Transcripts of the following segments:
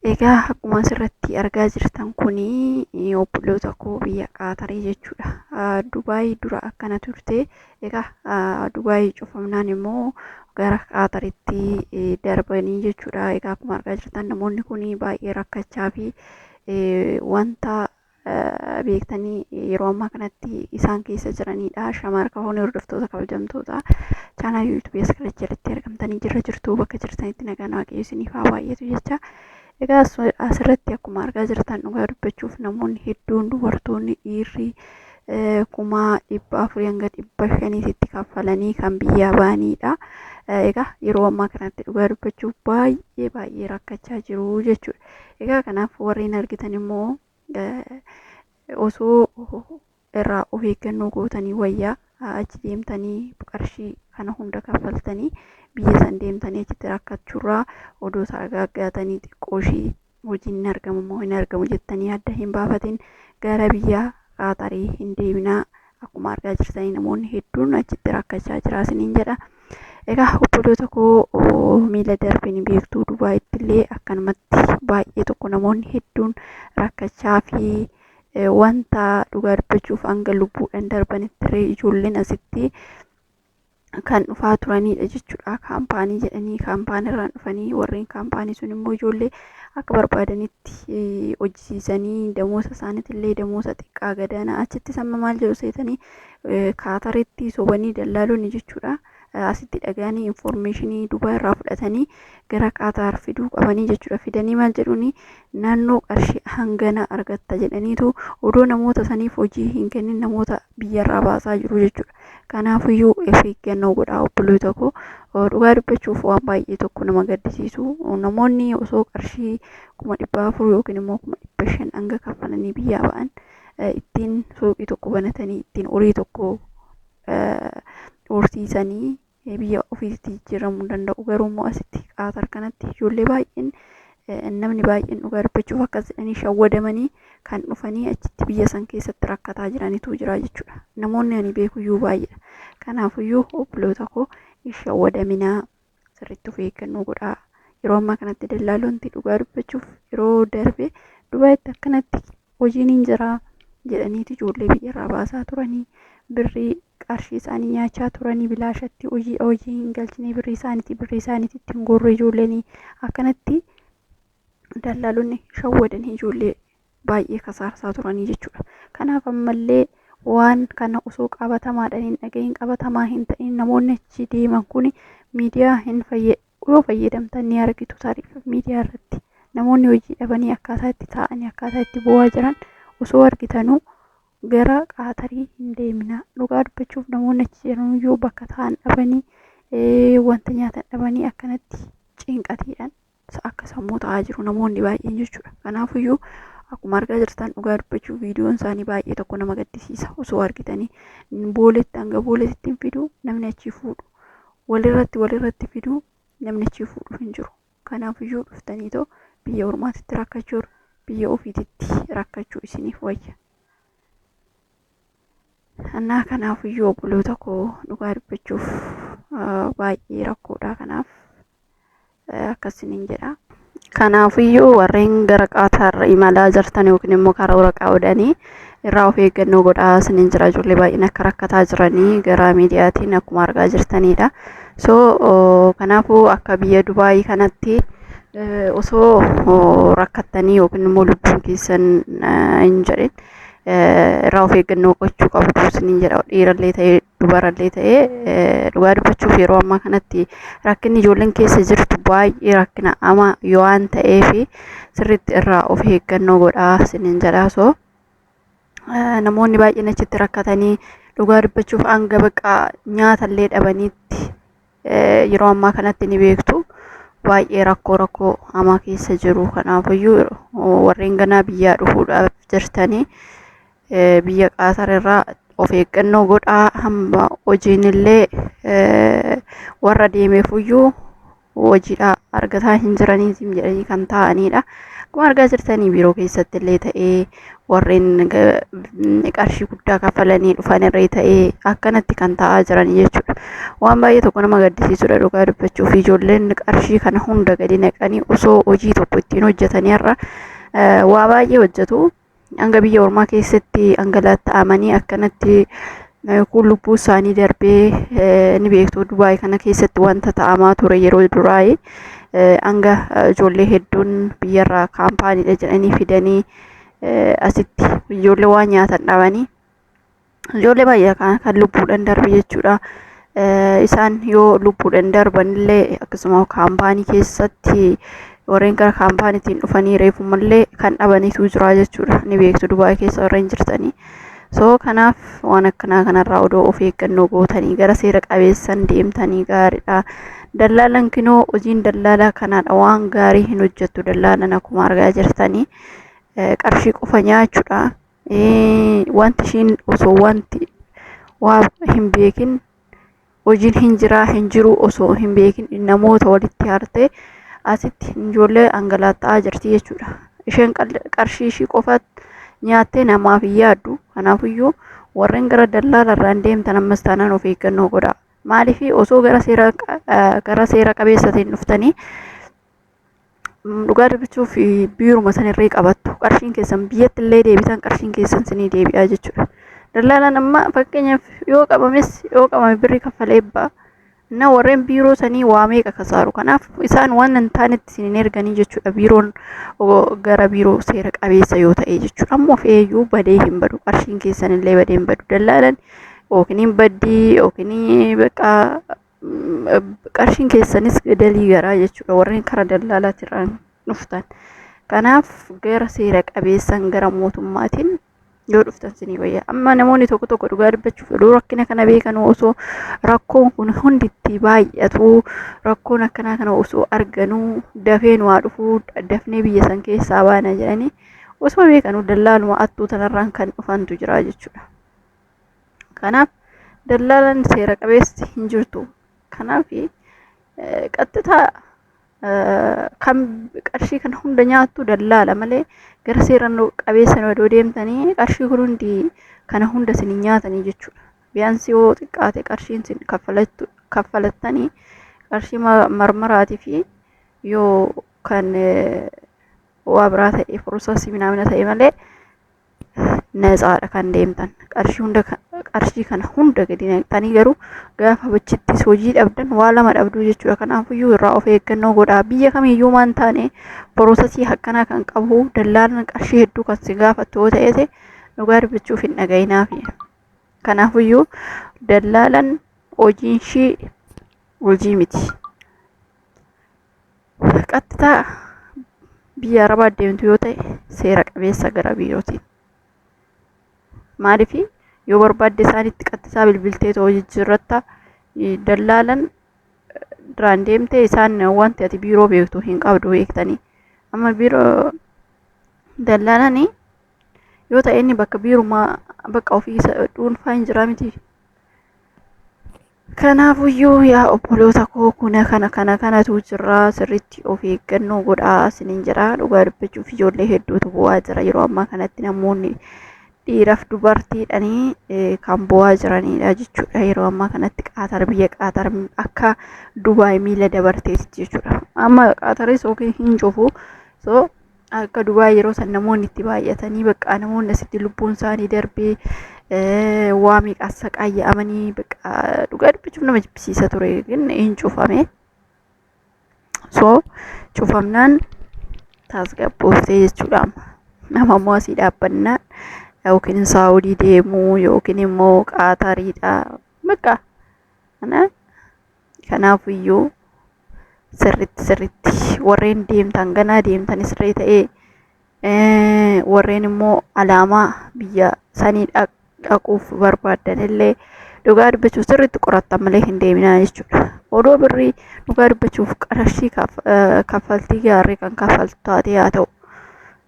Egaa akkuma asirratti argaa jirtan kuni obboloota koo biyya Qaatarii jechuudha. Dubaay dura akkana turte. Egaa Dubaay cufamnaan immoo gara Qaataritti darbanii jechuudha. Egaa akkuma argaa jirtan namoonni kun baay'ee rakkachaa fi wanta beektanii yeroo ammaa kanatti isaan keessa jiranidha. Shamaar kahoon hordoftoota kabajamtoota chaanaal yuutuubii as kana jalatti argamtanii jirra jirtu bakka jirtanitti nagaan waaqayyo isiniif haa baay'atu jecha. Egaa asirratti akkuma argaa jirtan dhugaa dubbachuuf namoonni hedduun dubartoonni dhiirri 400,000 hanga 500tti kaffalanii kan biyyaa ba'anidha. Egaa yeroo ammaa kanatti dhugaa dubbachuuf baay'ee baay'ee rakkachaa jiru jechuudha. Egaa kanaaf warreen argitan immoo osoo irraa of eeggannoo gootanii wayyaa achi deemtanii qarshii kana hunda kaffaltanii biyya san deemtanii achitti rakkachuurraa odoo sargaaggaatanii xiqqoo ishii hojiin hin argamu moo hin argamu jettanii adda hin baafatin gara biyya Qaatarii hin deeminaa. Akkuma argaa jirtanii namoonni hedduun achitti rakkachaa jira isiniin jedha. Egaa obboloota koo miila darbe ni beektu Dubaayitti illee akkanumatti baay'ee tokko namoonni hedduun rakkachaa fi wanta dhugaa dubbachuuf hanga lubbuudhaan darbanitti illee ijoolleen asitti kan dhufaa turanidha jechuudha. Kaampaanii jedhanii kaampaanii irraan dhufanii warreen kaampaanii sun immoo ijoollee akka barbaadanitti hojjisiisanii damoosa isaaniitillee damoosa xiqqaa gadaanaa achitti samma maal jedhu seetanii Kaataritti sobanii dallaalonni jechuudha. Asitti dhaga'anii infoormeeshinii Dubaay irraa fudhatanii gara Qaataar fiduu qabanii jechuudha. Fidanii maal jedhuuni naannoo qarshii hangana argatta jedhaniitu odoo namoota saniif hojii hin kennin namoota biyyarraa baasaa jiru jechuudha. Kanaafiyyuu of eeggannoo godhaa obboloota koo. Dhugaa dubbachuuf waan baay'ee tokko nama gaddisiisu namoonni osoo qarshii 400,000 yookiin immoo 500,000 hanga kaffalanii biyyaa ba'an ittiin suuqii tokko banatanii ittiin horii tokko horsiisanii biyya ofiitti jijjiiramuu danda'u. Garuu immoo asitti Qaatar kanatti ijoollee baay'een namni baay'een dhugaa dubbachuuf akkas jedhanii shawwadamanii kan dhufanii achitti biyya san keessatti rakkataa jiranitu jira jechuudha. Namoonni ani beekuyyuu baay'eedha. Kanaafuyyuu obboloota koo hin shawwadaminaa sirriitti of eeggannoo godhaa. Yeroo ammaa kanatti dallaalonti dhugaa dubbachuuf yeroo darbe Dubaayitti akkanatti hojiin hin jira jedhaniiti ijoollee biyyarraa baasaa turanii birrii qarshii isaanii nyaachaa turanii bilaashatti hojii hojii hin galchine birrii isaaniiti birrii isaaniiti ittiin gorru ijoolleen akkanatti dallaalonni shawwadanii ijoollee baay'ee kasaarsaa turanii jechuudha. Kanaaf ammallee waan kana osoo qabatamaadhaan hin dhagahin qabatamaa hin ta'in namoonni achi deeman kun miidiyaa hin yoo fayyadamtan ni argitu tarii miidiyaa irratti namoonni hojii dhabanii akkaataa itti taa'anii akkaataa itti bu'aa jiran osoo argitanuu gara Qaatarii hin deeminaa. Dhugaa dubbachuuf namoonni achi jiran iyyuu bakka taa'an dhabanii wanta nyaatan dhabanii akkanatti cinqatiidhaan akka sammuu ta'aa jiru namoonni baay'een jechuudha. Kanaafiyyuu akkuma argaa jirtan dhugaa dubbachuuf viidiyoon isaanii baay'ee tokko nama gaddisiisa osoo argitanii booletti hanga booletti hin fidu namni achii fuudhu walirratti walirratti fiduu namni achii fuudhu hin jiru. Kanaafiyyuu dhuftanii too biyya ormaatitti rakkachuu biyya ofiititti rakkachuu isiniif wayya. Annaa kanaafiyyuu obboloota koo dhugaa dubbachuuf baay'ee rakkoodha kanaaf akkasiniin jedha. Kanaafiyyuu warreen gara Qaataar imalaa jirtan yookiin immoo karaa waraqaa odhanii irraa of eeggannoo godhaa isiniin jira. Ijoollee baay'een akka rakkataa jiranii gara miidiyaatiin akkuma argaa jirtanidha. So kanaafuu akka biyya Dubaayii kanatti osoo rakkattanii yookiin immoo lubbuun keessan hin jedhin irraa of eeggannoo gochuu qabdu isiniin jedha. Dhiirallee ta'ee dubarallee ta'ee dhugaa dubbachuuf yeroo ammaa kanatti rakkinni ijoolleen keessa jirtu baay'ee rakkina ama waan ta'eef sirriitti irraa of eeggannoo godhaa isiniin jedha. So namoonni baay'een achitti rakkatanii dhugaa dubbachuuf hanga baqa nyaatallee dhabaniitti yeroo ammaa kanatti ni beektu baay'ee rakkoo rakkoo hamaa keessa jiru. Kanaafiyyuu warreen ganaa biyyaa dhufuudhaaf jirtanii biyya Qaatar irraa of eeggannoo godhaa hamma hojiin illee warra deemeefuyyuu hojiidha argataa hin jiraniitiin jedhanii kan taa'anidha. Akkuma argaa jirtanii biiroo keessatti illee ta'ee warreen qarshii guddaa kaffalanii dhufan irree ta'ee akkanatti kan ta'aa jiran jechuudha. Waan baay'ee tokko nama gaddisiisudha dhugaa dubbachuuf, ijoolleen qarshii kana hunda gadi naqanii osoo hojii tokko ittiin hojjetanii irra waa baay'ee hojjetu. Hanga biyya ormaa keessatti angalatta'amanii akkanatti kun lubbuu isaanii darbee ni beektu. Dubaay kana keessatti wanta ta'amaa ture yeroo duraayee hanga ijoollee hedduun biyyarraa kaampaaniidha jedhanii fidanii asitti ijoollee waan nyaatan dhabanii ijoollee baay'ee kan lubbuudhaan darbe jechuudha. Isaan yoo lubbuudhaan darbanillee akkasuma kaampaanii keessatti warreen gara kaampaaniitiin dhufanii reefumallee kan dhabaniitu jira jechuudha. Ni beektu Dubaay keessa warreen jirtanii. So kanaaf waan akkanaa kanarraa odoo of eeggannoo gootanii gara seera qabeessan deemtanii gaariidha. Dallaalan kinoo hojiin dallaalaa kanaadha, waan gaarii hin hojjettu dallaalan. Akkuma argaa jirtanii qarshii qofa nyaachuudha. Wanti ishiin osoo wanti waa hin beekin, hojiin hin jiraa hin jiru osoo hin beekin, namoota walitti hartee asitti ijoollee angalatta'aa jirti jechuudha. Isheen qarshii ishii qofa nyaattee namaaf hin yaaddu. Kanaafiyyuu warreen gara dallaalarraan deemtan ammas taanaan of eeggannoo godhaa. Maaliif osoo gara seera qabeessatiin dhuftanii dhugaa dubbachuuf biiruma sanirree qabattu, qarshiin keessan biyyatti illee deebitan, qarshiin keessan sinii deebi'aa jechuudha. Dallaalaan amma fakkeenyaaf yoo qabames, yoo qabame birrii kaffalee ba'a. Na warreen biiroo sanii waa meeqa kasaaru. Kanaaf isaan waan hin taanetti isin hin erganii jechuudha. Biiroon gara biiroo seera qabeessa yoo ta'e jechuudha. Ammoo feeyyuu badee hin badu. Qarshiin keessan illee badee hin badu. Dallaalan yookiin hin baddii yookiin bakka qarshiin keessanis dalii garaa jechuudha. Warreen karaa dallaalaatirraan dhuftan. Kanaaf gara seera qabeessan gara mootummaatiin yoo dhuftan sinii wayya. Amma namoonni tokko tokko dhugaa dubbachuuf odoo rakkina kana beekan, osoo rakkoon kun hundi itti baay'atu, rakkoon akkanaa kana osoo arganuu, dafee nu haa dhufuu, dafnee biyya san keessaa baana jedhanii osoo beekanuu dallaaluma attuu tanarraan kan dhufantu jira jechuudha. Kanaaf dallaalaan seera qabeessi hin jirtu. Kanaaf qaxxitaa kan qarshii kana hunda nyaattu dallaala malee gara seera qabeessa odoo deemtanii qarshii kun hundi kana hunda isin hin nyaatanii jechuudha. Biyyaansi yoo xiqqaate qarshiin isin kaffalattanii qarshii marmaraatii fi yoo kan waa biraa ta'e process minaamina ta'e malee natsaadha kan deemtan. Qarshii hunda, qarshii kana hunda gadi naqxanii garuu gaafa bachittis hojii dhabdan waa lama dhabduu jechuudha. Kanaafiyyuu irraa of eeggannoo godhaa. Biyya kamiyyuu waan taane process akkanaa kan qabu, dallaalaan qarshii hedduu kan si gaafattu yoo ta'e, dhugaa dubbachuuf hin dhaga'inaafi. Kanaafiyyuu dallaalan hojiin ishii hojii miti. Qaxxitaa biyya Arabaa deemtu yoo ta'e seera qabeessa gara biirootiin. Maaliif yoo barbaadde isaanitti qaxxisaa bilbiltee ta'uu jijjiirratta. Dallaalan duraan deemtee isaan wanti ati biiroo beektu hin qabdu beektanii. Amma biiroo dallaalanii yoo ta'e inni bakka biirumaa bakka ofii dhuunfaa hin jiraa miti. Kanaafuyyuu yaa obboloota koo, kuna kana kana kanatu jira, sirriitti of eeggannoo godhaa isiniin jira. Dhugaa dubbachuuf ijoollee hedduutu bu'aa jira yeroo ammaa kanatti, namoonni dhiiraaf dubartiidhanii kan bu'aa jiranidha jechuudha. Yeroo ammaa kanatti Qaatar, biyya Qaatar akka Dubaay miila dabarteeti jechuudha. Amma Qaataris yookiin hin cufu, so akka Dubaay yeroo san namoonni itti baay'atanii bakka namoonni asitti lubbuun isaanii darbee waa meeqaas saqaayya'amanii bakka dhugaa dubbachuuf nama jibbisiisa ture, hin cufame. So cufamnaan tasgabbooftee jechuudha. Nama immoo asii dhaabbannaan yookiin Saawudii deemuu yookiin immoo Qaatariidha. Bakka kanaafiyyuu sirritti sirritti warreen deemtan, ganaa deemtanis illee ta'ee, warreen immoo alaamaa biyya sanii dhaquuf barbaaddan illee, dhugaa dubbachuuf sirriitti qorattan malee hin deeminaa jechuudha. Odoo birrii dhugaa dubbachuuf qarshii kaffaltii gaarii kan kaffaltu taatee haa ta'u.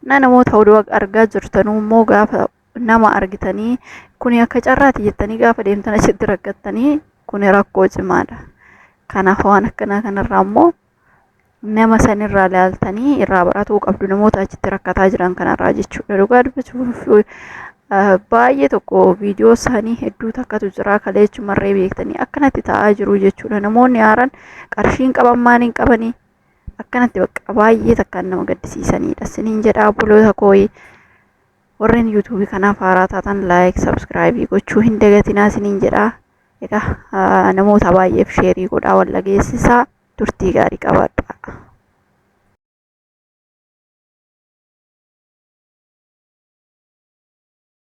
Na namoota odoo argaa jirtanuu immoo gaafa nama argitanii kuni akka carraati jettanii gaafa deemtan achitti rakkattanii, kuni rakkoo cimaadha. Kanaaf waan akkanaa kanarraa immoo Nama sanirraa laaltanii irraa baratuu qabdu, namoota achitti rakkataa jiran kanarraa jechuudha. Dhugaa dubbachuuf baay'ee tokko viidiyoo isaanii hedduu takkatu jira, kaleechumarree beektanii akkanatti ta'aa jiru jechuudha. Namoonni haaraan qarshiin qaban maaliin qabanii akkanatti bakka baay'ee takkaan nama gaddisiisanidha. Siniin jedha obboloota kooyi, warreen yuutuubii kanaaf haaraa taatan like, subscribe gochuu hin dagatinaa siniin jedha. Egaa namoota baay'eef share godhaa, wal dhageessisaa, turtii gaarii qabaadha.